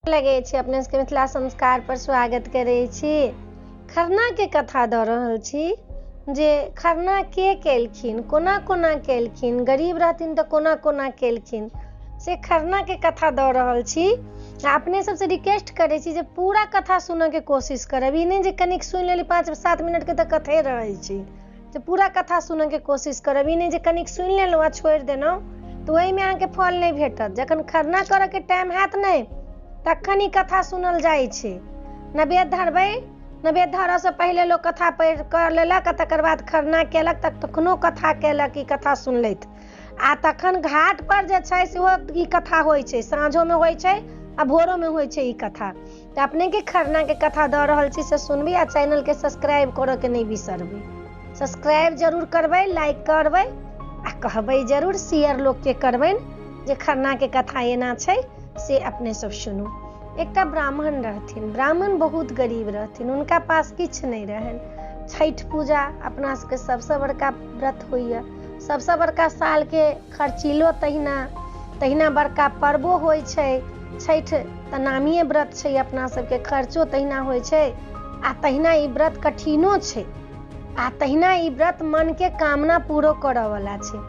लगै छी अपने सबके मिथिला संस्कार पर स्वागत करै छी। खरनाके कथा दऽ रहल छी जे खरना के केलखिन, कोना कोना केलखिन, गरीब रहथिन तऽ कोना कोना केलखिन, से खरनाके कथा दऽ रहल छी। आ अपने सबसँ रिक्वेस्ट करै छी जे पूरा कथा सुनऽके कोशिश करब। ई नहि जे कनिक सुनि लेली, 5-7 मिनटके तऽ कथे रहै छै, जे पूरा कथा सुनऽके कोशिश करब। ई नहि जे कनिक सुनि लेलहुँ आ छोड़ि देलहुँ, तऽ ओहिमे अहाँके फल नहि भेटत। जखन खरना करऽके टाइम हैत नहि, तखन ई कथा सुनल जाइ छै। नैवेद्य धरबै, नैवेद्य धरऽसँ पहिले लोक कथा पढ़ि कऽ लेलक आ तकर बाद खरना केलक, तऽ तखनो कथा केलक, ई कथा सुनलथि। आ तखन घाट पर जे छै सेहो ई कथा होइ छै, साँझोमे होइ छै आ भोरोमे होइ छै ई कथा। तऽ अपनेके खरनाके कथा दऽ रहल छी, से सुनबै आ चैनलके सब्सक्राइब करऽके नहि बिसरबै। सब्सक्राइब जरूर करबै, लाइक करबै आ कहबै जरूर, शेयर लोकके करबनि जे खरनाके कथा एना छै, से अपने सब सुनू। एकटा ब्राह्मण रहथिन। ब्राह्मण बहुत गरीब रहथिन, हुनका पास किछु नहि रहनि। छठि पूजा अपना सबके सबसँ बड़का व्रत होइए, सबसँ बड़का सालके खर्चीलो तहिना तहिना बड़का पर्वो होइ छै। छठि तऽ नामिए व्रत छै अपना सबके, खर्चो तहिना होइ छै आ तहिना ई व्रत कठिनो छै आ तहिना ई व्रत मनके कामना पूरो करऽवला छै।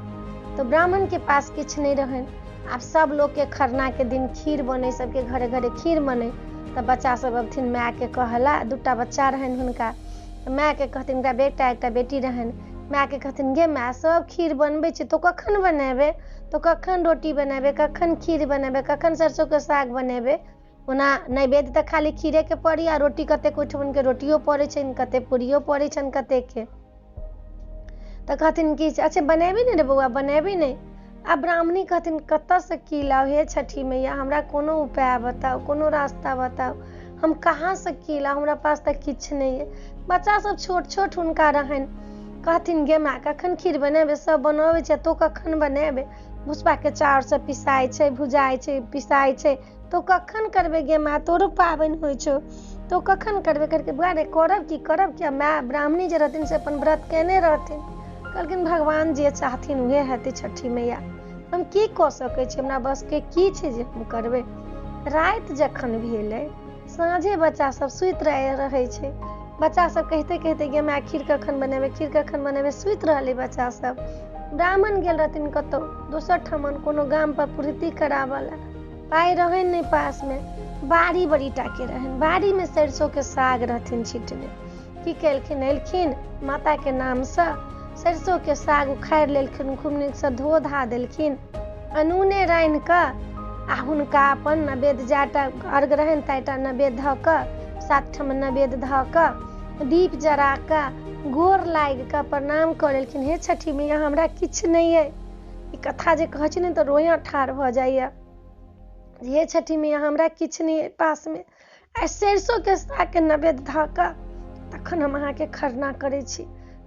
तऽ ब्राह्मणके पास किछु नहि रहनि। आब सब लोकके खरनाके दिन खीर बनै, सबके घरे घरे खीर बनै। तऽ बच्चा सब अबथिन मायके कहला, दूटा बच्चा रहनि हुनका, तऽ मायके कहथिन, हुनका बेटा एकटा बेटी रहनि, मायके कहथिन, गे माय, सब खीर बनबै छै, तो कखन बनेबै? तो कखन रोटी बनेबै? कखन खीर बनेबै? कखन सरसोके साग बनेबै? ओना नैवेद्य तऽ खाली खीरेके पड़ी आ रोटी, कतेक ओहिठमनके रोटियो पड़ै छनि, कतेक पूरियो पड़ै छनि कतेकके। तऽ कहथिन कि अच्छा बनेबही ने रे बौआ, बनेबही नहि? आ ब्राह्मणी कहथिन, कतऽसँ की लाउ हे छठि मैया? हमरा कोनो उपाय बताउ, कोनो रास्ता बताउ, हम कहाँसँ की लाउ? हमरा पास तऽ किछु नहि अइ। बच्चा सब छोट छोट हुनका रहनि। कहथिन, गे माय, कखन खीर बनेबै? सब बनबै छै, तोँ कखन बनेबै? भुसबाके चाउरसँ पिसाइ छै, भुजाइ छै, पिसाइ छै, तोँ कखन करबै गे माय? तोरो पाबनि होइ छौ, तोँ कखन करबै? कहलकै, बौआ रे, करब की, करब की? माय ब्राह्मणी जे रहथिन से अपन व्रत केने रहथिन। कहलखिन, भगवान जे चाहथिन उहे हेतै छठि मैया, हम की कऽ सकै छी? हमरा बसके की छै जे हम करबै? राति जखन भेलै, साँझे बच्चा सब सुति रहै छै। बच्चा सब कहिते कहिते, गे माय, खीर कखन बनेबै? खीर कखन बनेबै? सुति रहलै बच्चा सब। ब्राह्मण गेल रहथिन कतहु दोसर ठमन कोनो गाम पर पुरहिती कराबऽ लए। पाइ रहनि नहि पासमे, बाड़ी बड़ी टाके रहनि, बाड़ीमे सरिसोके साग रहथिन छिटने। की केलखिन, एलखिन, माताके नामसँ सरिसोके साग उखाड़ि लेलखिन, खूब नीकसँ धो धा देलखिन, अनूने रान्हि कऽ आ हुनका अपन नैवेद्य जाटा अर्घ रहनि ताहिटा नैवेद्य धऽ कऽ, 7 ठाम नैवेद्य धऽ कऽ, दीप जरा कऽ, गोर लागि कऽ प्रणाम कऽ लेलखिन, हे छठि मैया, हमरा किछु नहि अइ। ई कथा जे कहै छी ने तऽ रोइयाँ ठाढ़ भऽ जाइए। हे छठि मैया, हमरा किछु नहि अइ पासमे, आइ सरिसोके सागके नैवेद्य धऽ कऽ तखन हम अहाँके खरना करै छी।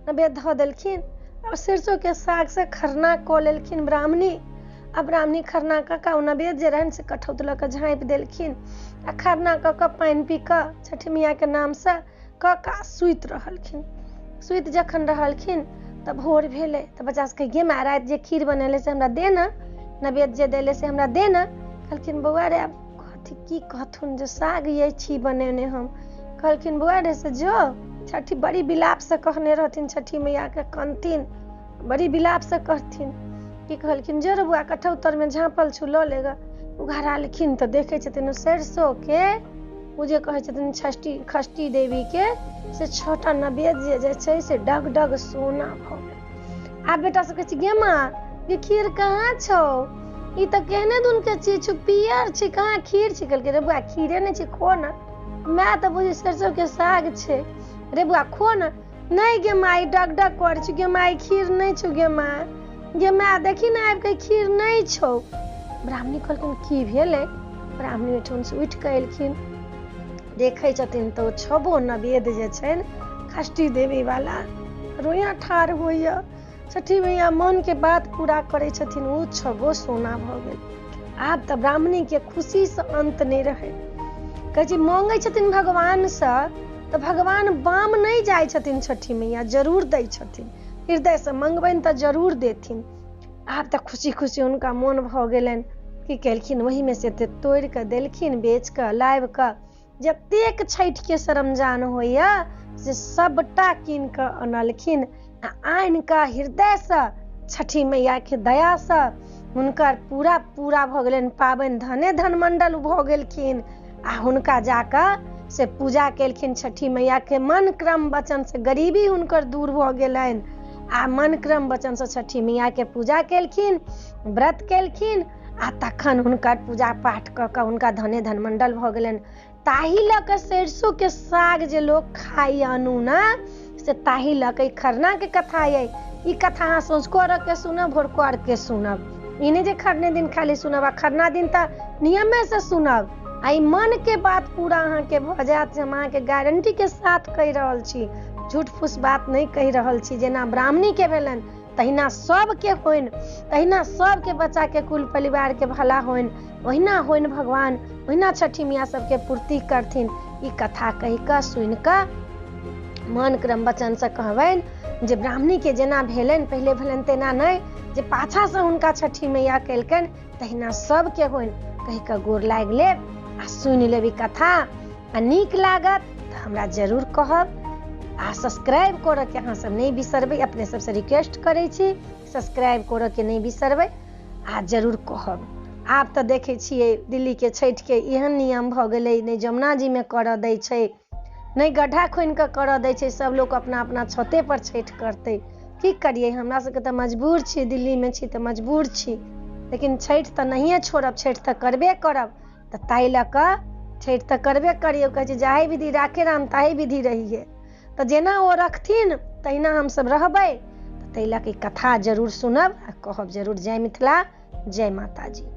नैवेद्य धऽ देलखिन आ सरिसोके सागसँ खरना कऽ लेलखिन ब्राह्मणी। आ ब्राह्मणी खरना कऽ कऽ ओ नैवेद्य जे रहनि से कठौत लऽ कऽ झाँपि देलखिन आ खरना कऽ कऽ पानि पी कऽ छठि मैयाके नामसँ कऽ कऽ सुति रहलखिन। सुति जखन रहलखिन तऽ भोर भेलै तऽ बच्चा सबके, गे माय, राति जे खीर बनेले से हमरा दे ने, नैवेद्य जे देले से हमरा दे ने। कहलखिन, बौआ रे, आब कथी की कहथुन जे साग ये छी बनेने हम। कहलखिन, बौआ रे, से जो छठी बड़ी विलापसँ कहने रहथिन छठी मैयाके, कनथिन, बड़ी विलापसँ कहथिन की कहलखिन, जो रे बौआ, कठौत तरमे झाँपल छौ, लऽ ले गऽ। उघारलखिन तऽ देखै छथिन सरिसोके ओ जे कहै छथिन षष्ठी षष्ठी देवीके से 6टा नैवेद्य जे छै से डग डग सोना भऽ गेल। आब बेटा सब कहै छै, गे माँ, ये खीर कहाँ छौ? ई तऽ केहने दुनके चीज छौ, पियर छै, कहाँ खीर छै? कहलकै, रे बौआ, खीरे नहि छै, खो ने। माय तऽ बुझी सरिसोके साग छै। रे बौआ, खो ने। नहि गे माय, डग डग करै छै गे माय, खीर नहि छौ गे माय, गे माय, देखी ने आबि कऽ, खीर नहि छौ। ब्राह्मणी कहलखिन, की भेलै? ब्राह्मणी ओहिठामसँ उठि कऽ एलखिन, देखै छथिन तऽ ओ छबो नैवेद्य जे छनि षष्ठी देवीवला रोइयाँ ठाढ़ होइए। छठि मैया मनके बात पूरा करै छथिन, ओ छबो सोना भऽ गेल। आब तऽ ब्राह्मणीके खुशीसँ अन्त नहि रहै। कहै छै, माँगै छथिन भगवानसँ तऽ भगवान बाम नहि जाइ छथिन, छठि मैया जरूर दै छथिन। हृदयसँ मङ्गबनि तऽ जरूर देथिन। आब तऽ खुशी खुशी हुनका मोन भऽ गेलनि। की केलखिन, ओहिमे से एते तोड़ि कऽ देलखिन, बेच कऽ लाबि कऽ जतेक छठिके सरमजान होइए से सबटा कीन कऽ अनलखिन। आ आनि कऽ हृदयसँ छठि मैयाके दयासँ हुनकर पूरा पूरा भऽ गेलनि पाबनि, धने धनमण्डल भऽ गेलखिन। आ हुनका जाकऽ से पूजा केलखिन छठि मैयाके, मन क्रम वचनसँ गरीबी हुनकर दूर भऽ गेलनि। आ मन क्रम वचनसँ छठि मैयाके पूजा केलखिन, व्रत केलखिन, आ तखन हुनकर पूजा पाठ कऽ कऽ हुनका धने धनमण्डल भऽ गेलनि। ताहि लऽ कऽ सरिसोके साग जे लोक खाइए अनूना, से ताहि लऽ कऽ ई खरनाके कथा अइ। ई कथा अहाँ सँझुको अर्घके सुनब, भोरको अर्घके सुनब, ई नहि जे खरने दिन खाली सुनब। आ खरना दिन तऽ नियमेसँ सुनब, आ ई मनके बात पूरा अहाँके भऽ जायत, से हम अहाँके गारंटीके साथ कहि रहल छी, झूठ फूस बात नहि कहि रहल छी। जेना ब्राह्मणीके भेलनि तहिना सबके होइन, तहिना सबके बच्चाके कुल परिवारके भला होइन, ओहिना होइन भगवान, ओहिना छठि मैया सबके पूर्ति करथिन। ई कथा कहि कऽ सुनि कऽ मन क्रम वचनसँ कहबनि जे ब्राह्मणीके जेना भेलनि पहिले भेलनि तेना नहि, जे पाछासँ हुनका छठि मैया केलकनि तहिना सबके होइन कहि कऽ गोर लागि लेब आ सुनि लेब ई कथा। आ नीक लागत तऽ हमरा जरूर कहब, आ सब्सक्राइब करऽके अहाँ सब नहि बिसरबै। अपने सबसँ रिक्वेस्ट करै छी, सब्सक्राइब करऽके नहि बिसरबै आ जरूर कहब। आब तऽ देखै छियै दिल्लीके छठिके एहन नियम भऽ गेलै, नहि जमुना जीमे करऽ दै छै, नहि गड्ढा खुनि कऽ करऽ दै छै, सब लोक अपना अपना छते पर छठि करतै। की करियै, हमरा सबके तऽ मजबूर छी, दिल्लीमे छी तऽ मजबूर छी, लेकिन छठि तऽ नहिए छोड़ब, छठि तऽ करबे करब। तऽ ताहि लऽ कऽ छठि तऽ करबे करियौ। कहै छै जाहि विधि राखे राम ताहि विधि रहिए, तऽ जेना ओ रखथिन तहिना हमसब रहबै। तऽ ताहि लऽ कऽ ई कथा जरूर सुनब आ कहब जरूर। जय मिथिला, जय माताजी।